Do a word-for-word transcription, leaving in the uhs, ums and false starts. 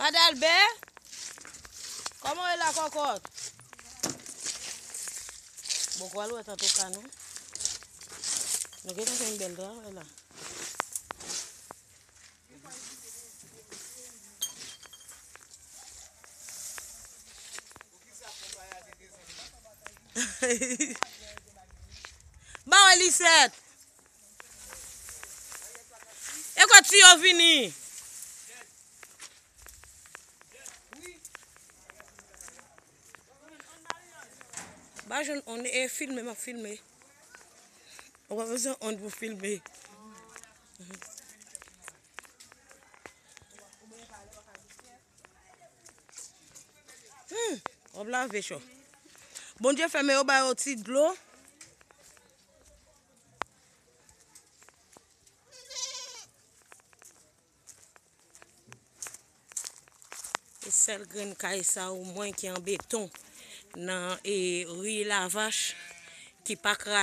Adalbè? Kòman w ye la, kòkòt? Bon, kwa lwèt antouka, non? Nou gentan fè yon bèl travay la. Ba w Lisèt. E kwa ti yo vini? Ba jwenn on e filme, m ap filme. Ou pa bezwen on pou filme. Hmm, w ap lave cho. Bondye fèmen yo ba yo ti dlo. E sèl grenn kay sa ou mwen ki an beton nan e ri Lavach ki pa kraze.